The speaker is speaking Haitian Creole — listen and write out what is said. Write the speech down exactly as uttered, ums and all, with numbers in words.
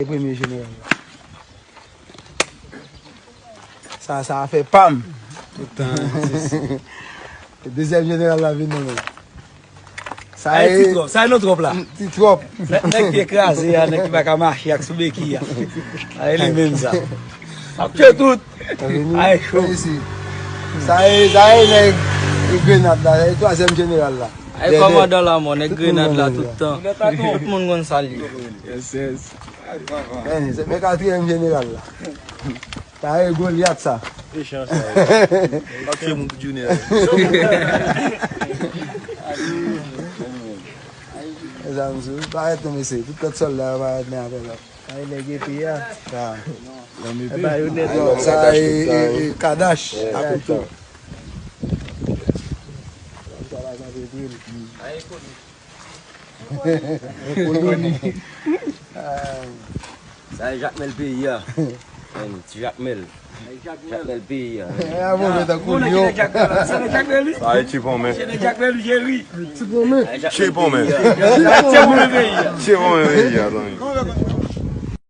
Premye jeneral la. Sa, sa a fè pam. Dezyèm jeneral la vin nonmen. Sa e ti twòp, sa e non twòp la. Ti twòp. Nèg, nèg pye kraze a, nèg ki pa ka mache ak sou beki a. A e li menm sa. Ap tchwe tout. Ay, cho. Sa e, sa e nèg Grenad la, e twazyèm jeneral la. Ay, kòmandan lanmò, nèg Grenad la tout tan. Tout moun konn sa l ye. Yes, yes. Men, se men katriyèm jeneral la. Sa e Golyat sa. Echanj sa. L ap tchwe moun tout jounen an. Mezanmi, parèt non mesye, tout lòt sòlda yo parèt men apre lòt. Ay, nèg epi a. Sa. Sa e, e, e Kadash, Akouto. Sa e Jakmèl peyi a. Ti Jakmèl. Jakmèl peyi a. Sa e Ti Pon men. Ti Pon men. Ti Pon men peyi a, zanmi.